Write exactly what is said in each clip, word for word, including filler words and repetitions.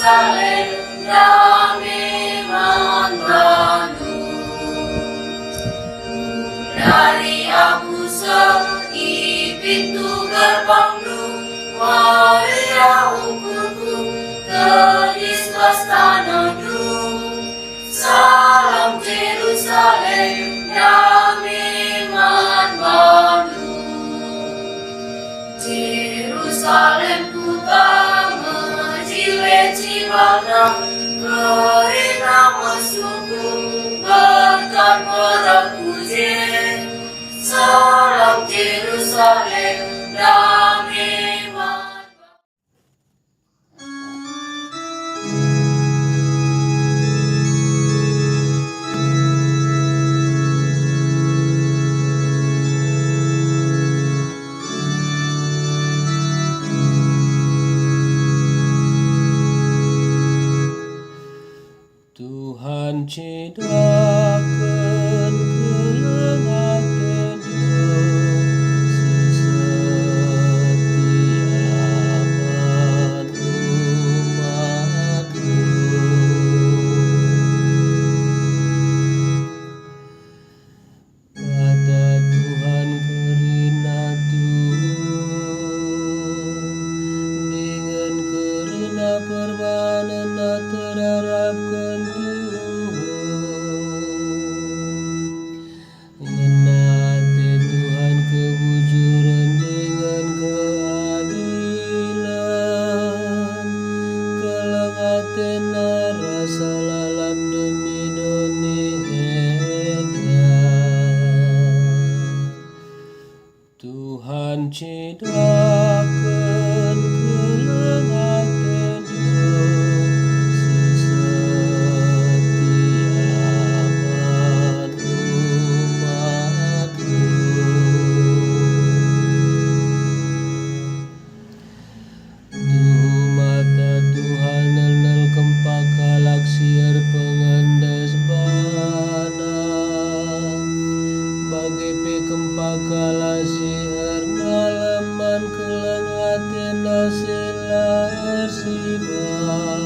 Jerusalem, dame man bandu. Dari aku seh i pintu gerbangnu, meriah ukurku, tedis bas tanahndu. Salam Jerusalem, dame man bandu. Jerusalem, kuta mejile cibalna, kerina mesungku, berkat merapku je. Salam Jerusalem, dame man. Tuhan, cidahken keleng atendu si setia man umatNdu. Kata Tuhan kerina Tuhan, dingen kerina perbanenna terarapken Tuhan. Ngena ate Tuhan kebujuren dingen keadilen, keleng atena rasa lalap demi doni enda. Tuhan, cidahken keleng atendu si setia man umatNdu. Tuhu mata Tuhan nel-nel kempak kalak si erpengendes baNa, bage pe kempak kalak si ernalem man keleng atena si la ersibar.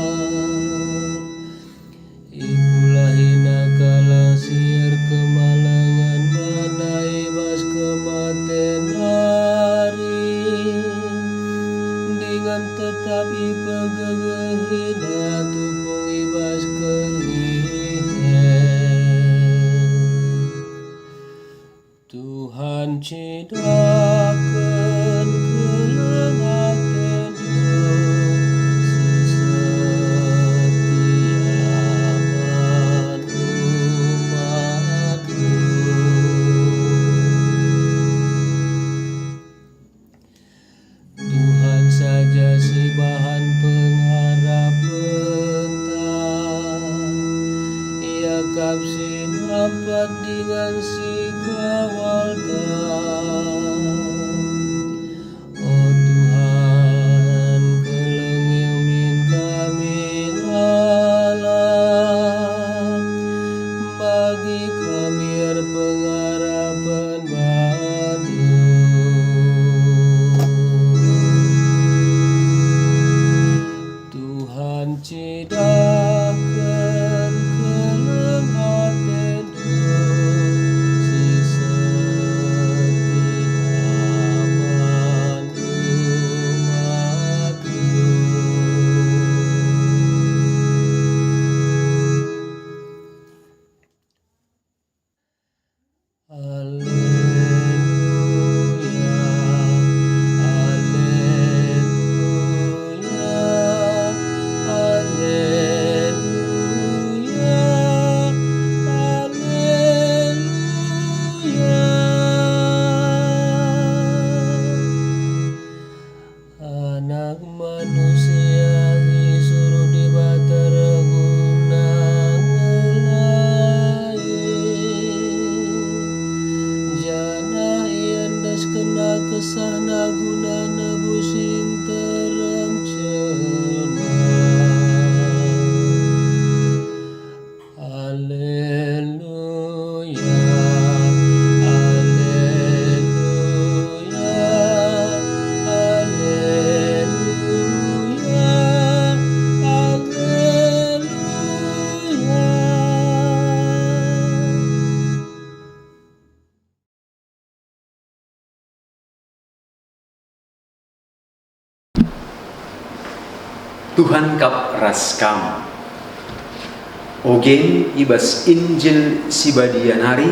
Ipulahina kalak si erkemalangen baNa i bas kematen nari, dingen tetap ipegegehina tupung i bas kehihen. Tuhan, cidahken keleng atendu si setia man umatNdu. Tuhan saja si bahan pengarapenta, Ia kap si nampat dingen si kawalta. O Tuhan, kelengi min kami lalap, bagi kami erpengarapen baNdu. Tuhan, cidahken keleng atendu si setia man umatNdu. Aleluya, aleluya, aleluya. Tuhan kap ras kam. Ogen i bas Injil si Badia nari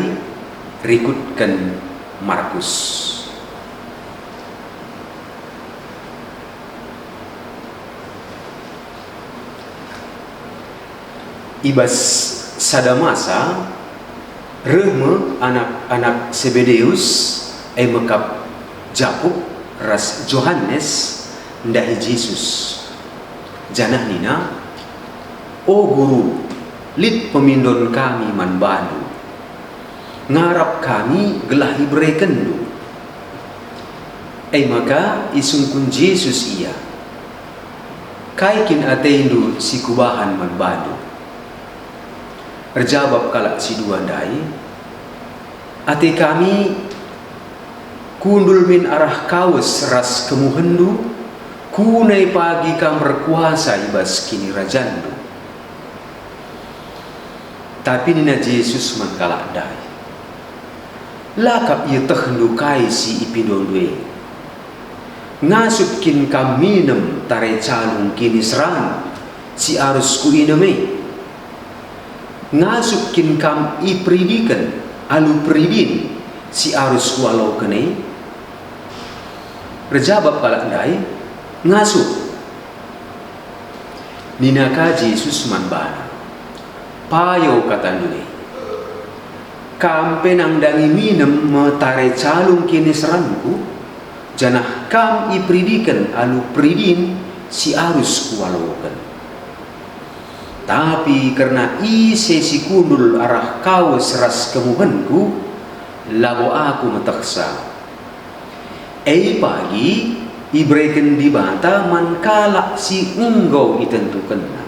rikutken Markus. I bas sada masa, reh me anak-anak Sebedeus, e me kap Jakup ras Johanes, ndahi Jesus, janah nina, "O Guru, lit pemindon kami man baNdu. Ngarap kami gelah iberekenndu." E maka isungkun Jesus ia, "Kai kin atendu si kubahan man bandu?" Erjabap kalak si dua ndai, "Ate kami kundul min arah kawes ras kemuhenndu, kunai pagi kam erkuasa i bas kinirajanndu." Tapi nina Jesus man kalak ndai, "La kap ietehndu kai si ipindondu e? Ngasup kin kam minem tare calung kiniseran si arus kuinem e? Ngasup kin kam iperidiken alu peridin si arus kualoken e?" Erjabap kalak ndai, "Ngasup." Nina ka Jesus man bana, "Payo katandu e. Kam pe nandangi minem me tare calung kiniseranKu, janah kam iperidiken alu peridin si arus Kualoken. Tapi kerna ise si kundul arah kawes ras kemuhenKu, labo Aku metehsa. E pagi ibereken Dibata man kalak si enggo itentukenNa."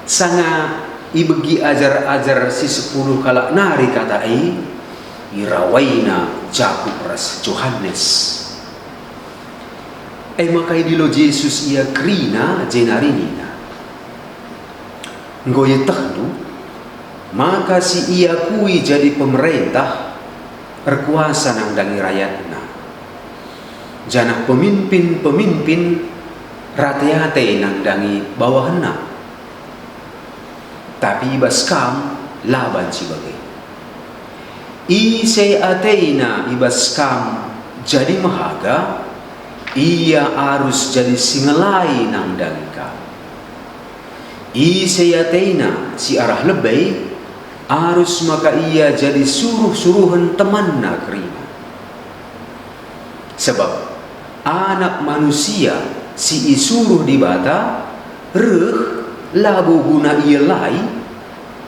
Sanga ibegi ajar-ajar si sepuluh kalak nari kata e, irawaina Jakup ras Johanes. E maka idilo Jesus ia kerina jenari nina, "Enggo ietehndu maka si iakui jadi pemerentah erkuasa nandangi rayatna, janah peminpin-peminpin rate-ate nandangi bawahenna. Tapi i bas kam la banci bage. Ise atena i bas kam jadi mehaga, ia arus jadi si ngelai nandangi kam. Ise atena si arah lebe, arus maka ia jadi suruh-suruhen temanna kerina. Sebab Anak Manusia si isuruh Dibata reh labo guna ielai,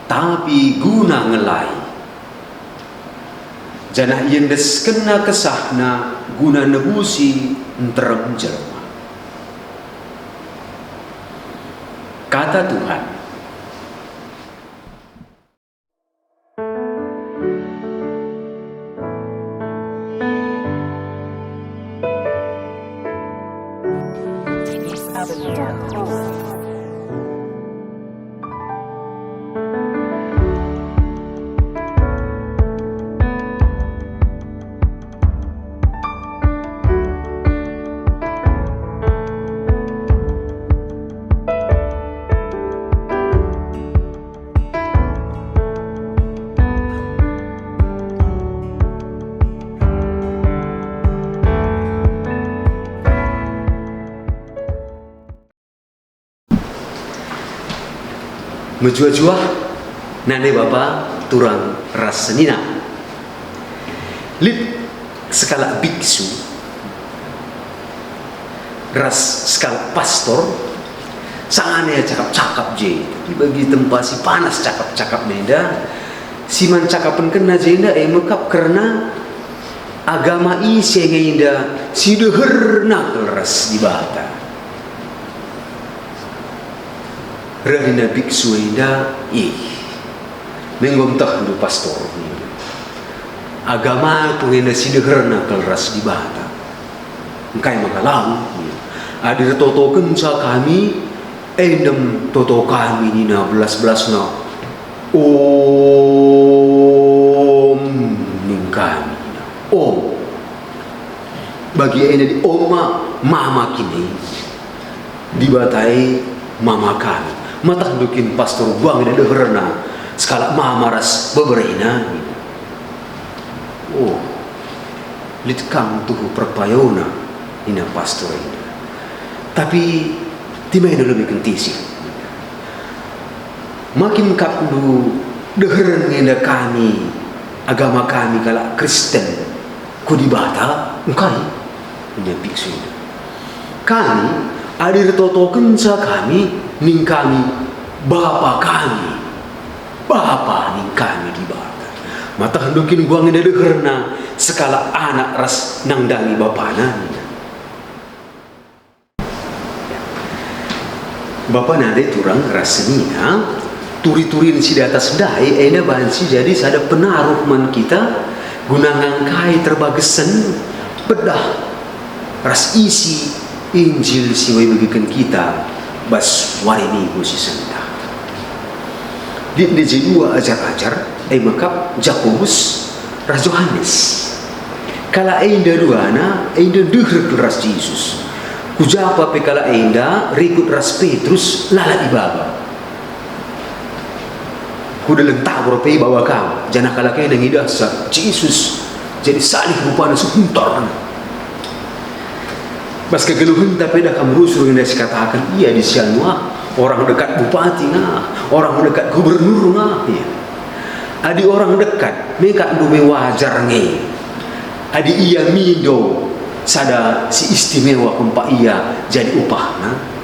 tapi guna ngelai, janah iendeskenNa kesahNa guna nebusi nterem jelma." Kata Tuhan. Mejuah-juah, nande bapa, turang ras senina. Lit sekalak biksu ras sekalak pastor, sanga ia cakap-cakap je, ibagi tempa si panas cakap-cakap enda, si man cakapenkenna jenda e mekap kerna agama ise nge enda si deherna kal ras Dibata. Reh nina biksu enda, "Ih, enggo ntehndu, Pastor, agamaku enda si deherna kal ras Dibata. Engkai maka lang? Adi ertotokenca kami, endem toto kami," nina belas-belasna. "Om," ning kami nina. "Om. Bagi enda di om ma, mama kini." Dibata e mama kami. Matahndu kin pastor guang enda deherna sekalak mama ras beberena? Oh, lit kam tuhu perpayona, nina pastor enda. Tapi timena lebe kentisik. Makin kapndu deheren nge enda kami, agama kami kalak Kristen, ku Dibata engkai? Nina biksu enda. Kami, adi ertotokenca kami, ning kami, Bapa kami, Bapa ning kami Dibata. Matahndu kin guang enda deherna sekalak anak ras nandangi bapana? Nina. Bapa nande turang ras senina, turi-turin si di atas ndai enda banci jadi sada penaruh man kita guna ngangkai terbagesen pedah ras isi Injil si enggo ibegeken kita bas wari Minggu si sendah. Lit nde je dua ajar-ajar, e me kap Jakobus ras Johanes. Kalak enda duana enda ndeher kal ras Jesus. Ku ja pe kalak enda rikut ras Petrus lalap ibaba. Ku deleng Tabor pe ibaba kam, janah kalak enda ngidahsa Jesus jadi salih rupana seh untar. Bas kegeluhenta pe dah kam rusur nge enda sikataken, ia adi si anu ah, orang dekat bupati nga, orang dekat gubernur nga, ia. Adi orang dekat, me kap ndube wajar nge. Adi ia mindo sada si istimewa kempak ia jadi upahna.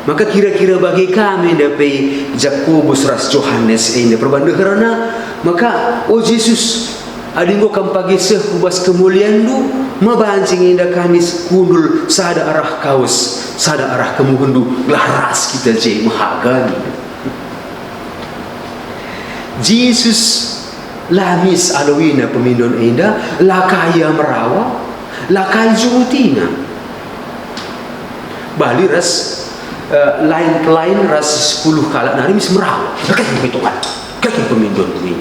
Maka kira-kira bage ka me enda pe Jakobus ras Johanes enda perban deherna, maka, o Jesus, adi enggo kam pagi seh ku bas kemulianNdu, me banci nge enda kami kundul sada arah kawes, sada arah kemuhenNdu, gelah ras kita je mehaga. Jesus la mis aloina pemindon enda, la ka ia merawa, la ka ijurutina. Bali ras, eh, lain pelain ras sepuluh kalak nari mis merawa. Kai kin Tuhan? Kai kin pemindon ini?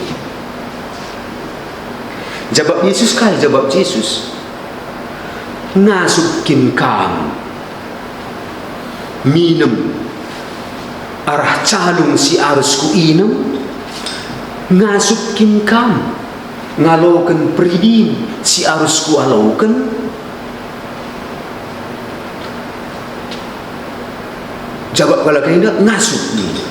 Jabap Jesus kai? Jabap Jesus, "Ngasup kin kam minem arah calung si arus kuinem? Ngasup kin kam ngaloken peridin si arus kualoken?" Jabap kalak enda, "Ngasup," nina.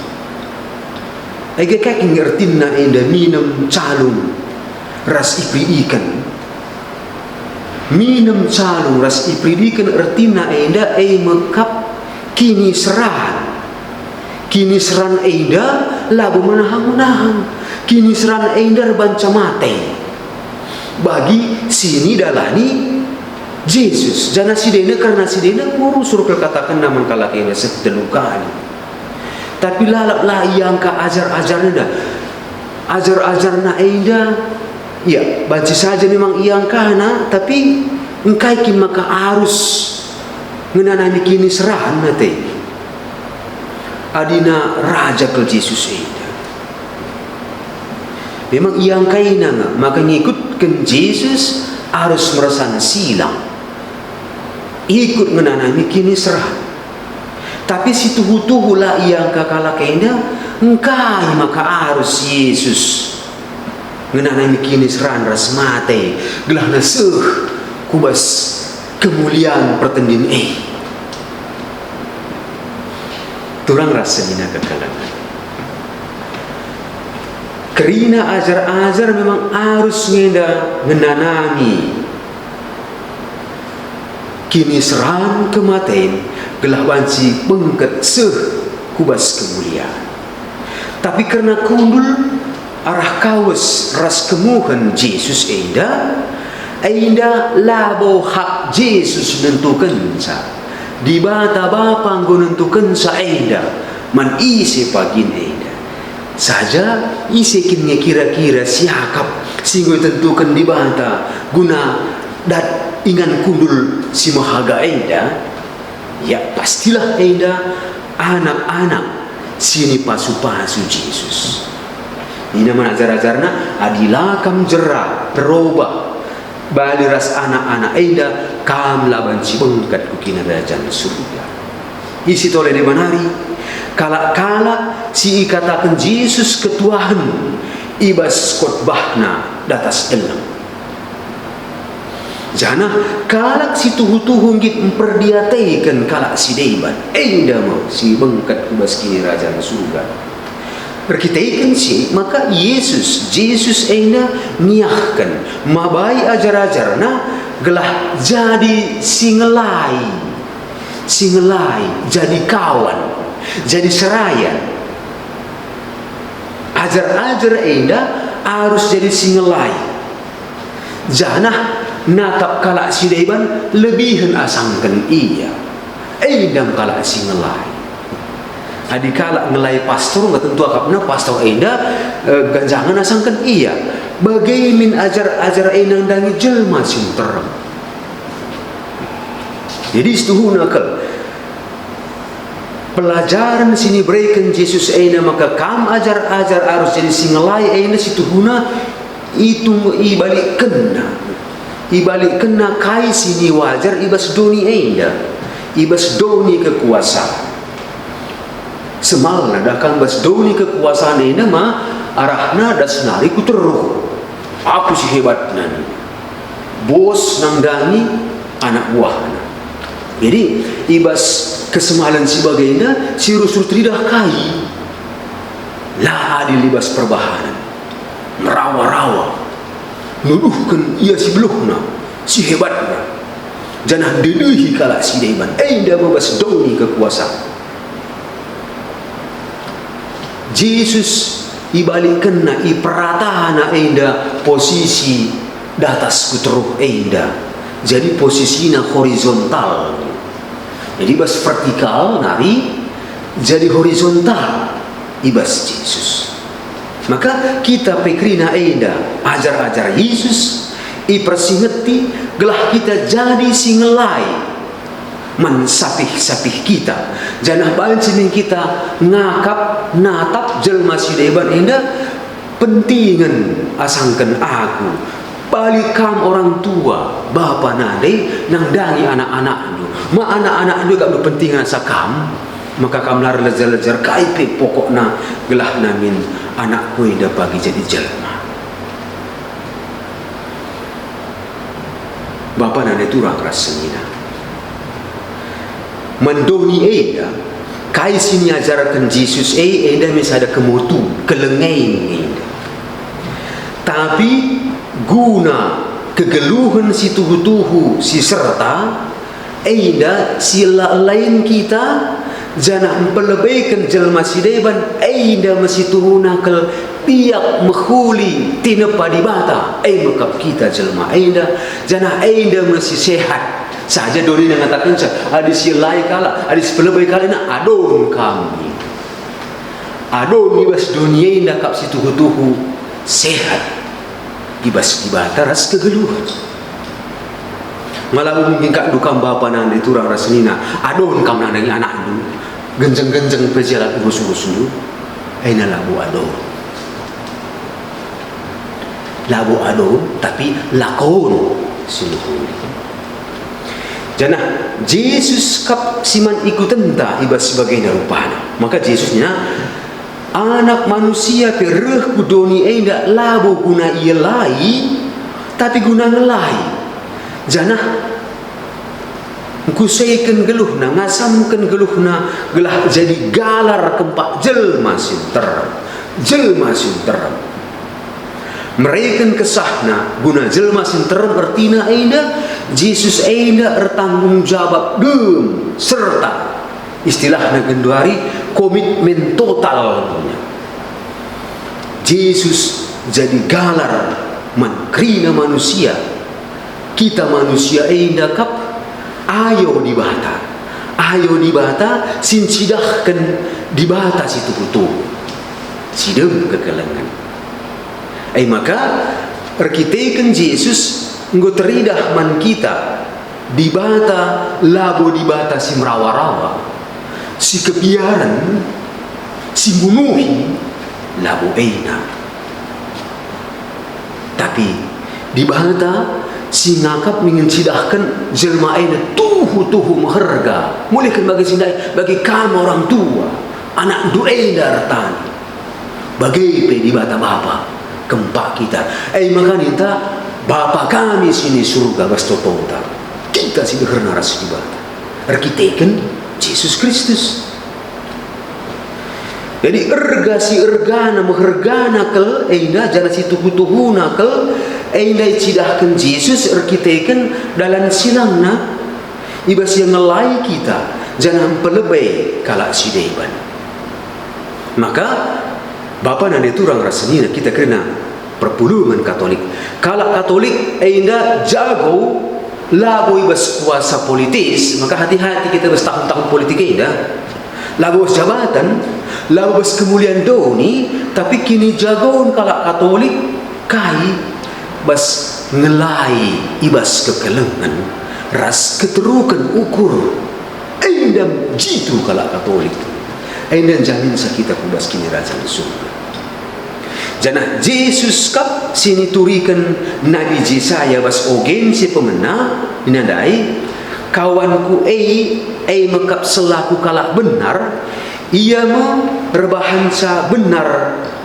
Ege kai kin ertina enda minem calung ras iperidiken? Minem calung ras iperidiken ertina enda e me kap kiniseran. Kiniseran enda labo menahang-menahang. Kiniseran enda erbanca mate bagi si nidalani Jesus. Janah si dena, kerna si dena enggo rusur kal katakenna man kalak enda seh telu kali. Tapi lalap la iangka ajar-ajarna. Ajar-ajarna enda, ya, banci saja memang iangkana, tapi engkai kin maka arus ngenanami kiniseran ate? Adina raja kal Jesus enda. Memang iangkaina nga maka ngikutken Jesus arus mersana silang. Ikut ngenanami kiniseran. Tapi si tuhu-tuhu la iangka kalak enda, engkai maka arus Jesus ngenanami kiniseran ras mate, gelahna seh ku bas kemulian pertendin e. Turang ras senina kekelengen. Kerina ajar-ajar memang arus nge enda ngenanami kiniseran kematen gelah banci bengket seh ku bas kemulian. Tapi kerna kundul arah kawes ras kemuhen Jesus enda, enda labo hak Jesus nentukenca. Dibata Bapa enggo nentukenca enda man ise pagin enda. Saja ise kin nge kira-kira siakap si enggo itentuken Dibata guna dat ingan kundul si mehaga enda? Ya, pastilah enda anak-anak si nipasu-pasu Jesus. Nina man ajar-ajarna, "Adi la kam jera, perobah, bali ras anak-anak enda, kam la banci bengket ku kinirajan Surga." Isi tole deba nari, kalak-kalak si ikataken Jesus ketuahen i bas khotbahna datas elem. Janah kalak si tuhu-tuhu nggit mperdiateken kalak si deban, enda me si bengket ku bas Kinirajan Surga. Erkiteken si, maka Yesus, Jesus enda niahken mabai ajar-ajarNa gelah jadi si ngelai, si ngelai, jadi kawan, jadi serayan. Ajar-ajar enda arus jadi si ngelai, janah natap kalak si deban lebihen asangken ia. Enda me kalak si ngelai. Adi kalak ngelai pastor, nggak tentu akapna pastor enda, eh, ganjangen asangken ia. Bage min ajar-ajar enda nandangi jelma si nterem. Jadi, situhuna kal, pelajaren si nibereken Jesus enda maka kam ajar-ajar arus jadi si ngelai enda situhuna itung ibalikkenna. Ibalikkenna kai si niwajar i bas doni enda, i bas doni kekuasaan. Semalna dah kam bas doni kekuasaan enda ma arahna das nari ku teruh. Aku si hebatna nih. Bos nandangi anak buahna. Jadi, i bas kesemalen si bagenda, si rusur teridah kai? La adil i bas perbahanen. Merawa-rawa. Nuduhken ia si beluhna, si hebatna. Janah ndedehi kalak si deban. Enda me bas doni kekuasaan. Jesus ibalikkenna, iperatana enda posisi datas ku teruh enda. Jadi posisina horizontal. Jadi bas vertikal nari jadi horizontal i bas Jesus. Maka kita pe kerina enda ajar-ajar Jesus ipersingeti gelah kita jadi si ngelai man sapih-sapih kita, janah banci min kita ngakap natap jelma si deban enda pentingen asangken aku. Bali kam orang tua, bapa nande nandangi anak-anakndu, ma anak-anakndu kap pentingen asa kam, maka kam la erlejar-lejar kai pe pokokna gelah min anakku enda pagi jadi jelma. Bapa nande turang ras senina. Man doni enda, kai si niajarken Jesus e enda me sada kemotu, kelengeng enda. Tapi guna kegeluhen si tuhu-tuhu si serta, enda si la lain kita, janah mpelebeken jelma si deban, enda me si tuhuna kal biak mehuli tinepa Dibata, e me kap kita jelma enda, janah enda me si sehat. Saja donina ngatakenca, adi si elai kalak, adi si pelebe kalak, ena adon kami. Adon i bas doni enda kap si tuhu-tuhu sehat i bas Dibata ras kegeluhen. Malah mungkin kak dukam bapa nande turang ras senina, adon kam nandangi anakndu, genjeng-genjeng pe jalan urus-urusndu, ena labo adon. Labo adon, tapi lakon si mehuli. Janah Jesus kap si man ikutenta i bas si bagenda rupana. Maka Jesus nina, Anak Manusia pe reh ku doni enda labo guna ielai, tapi guna ngelai. Janah ngkuseken geluhna, ngasamken geluhna, gelah jadi galar kempak jelma si nterem. Jelma si nterem. Mereken kesahna guna jelma si nterem ertina enda, Jesus enda ertanggung jawab dem serta istilahna genduari komitmen total. Jesus jadi galar man kerina manusia. Kita manusia enda kap ayo Dibata. Ayo Dibata si ncidahken Dibata si tuhu-tuhu, si dem kekelengen. E maka, erkiteken Jesus enggo teridah man kita, Dibata labo Dibata si merawa-rawa, si kebiaren, si munuhi, labo ena. Tapi Dibata Si ngakap dingen cidahken jelma enda tuhu-tuhu meherga. Mulihken bagi si ndai, bagi kam orang tua, anakndu enda ertani. Bage pe Dibata Bapa kempak kita. E maka ninta, "Bapa kami si ni Surga," bas totonta. Kita si deherna ras Dibata erkiteken Jesus Kristus. Jadi erga si ergana, mehergana kal enda, janah si tuhu-tuhuna kal enda icidahken Jesus erkiteken dalan silangna, i bas ia ngelai kita janah mpelebe kalak si deban. Maka bapa nande turang ras senina kita kerina perpulungen Katolik. Kalak Katolik enda jago labo i bas kuasa politis, maka hati-hati kita bas tahun-tahun politik enda. Labo bas jabatan, labo bas kemulian doni, tapi kinijagon kalak Katolik kai bas ngelai i bas kekelengen ras keteruken ukur. Enda jitu kalak Katolik. Enda njaminsa kita ku bas Kinirajan Surga. Janah Jesus kap si nituriken Nabi Jesaya bas ogen si pemena, nina ndai, "Kawanku e, e me kap selaku kalak benar, ia me erbahanca benar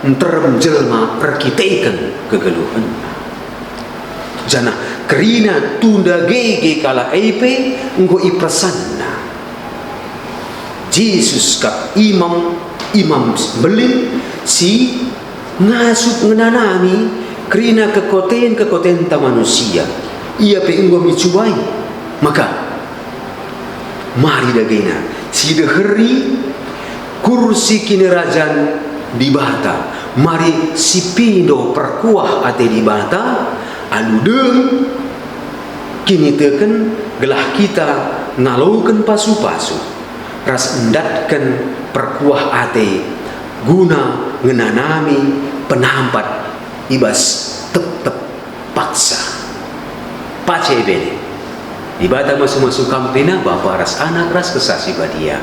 nterem jelma erkiteken kegeluhenna." Janah kerina tunda gege kalak e pe enggo ipesanna. Jesus kap imam, imam mbelin si ngasup ngenanami kerina kekoten-kekotenta manusia. Ia pe enggo micubai. Maka, mari dagena sideheri kursi Kinirajan Dibata. Mari sipindo perkuah ate Dibata alu dem kiniteken gelah kita ngaloken pasu-pasu ras ndatken perkuah ate guna ngenanami penampat i bas tep-tep paksa. Pace bene. Dibata masu-masu kam kerina, Bapa ras Anak ras Kesah Si Badia.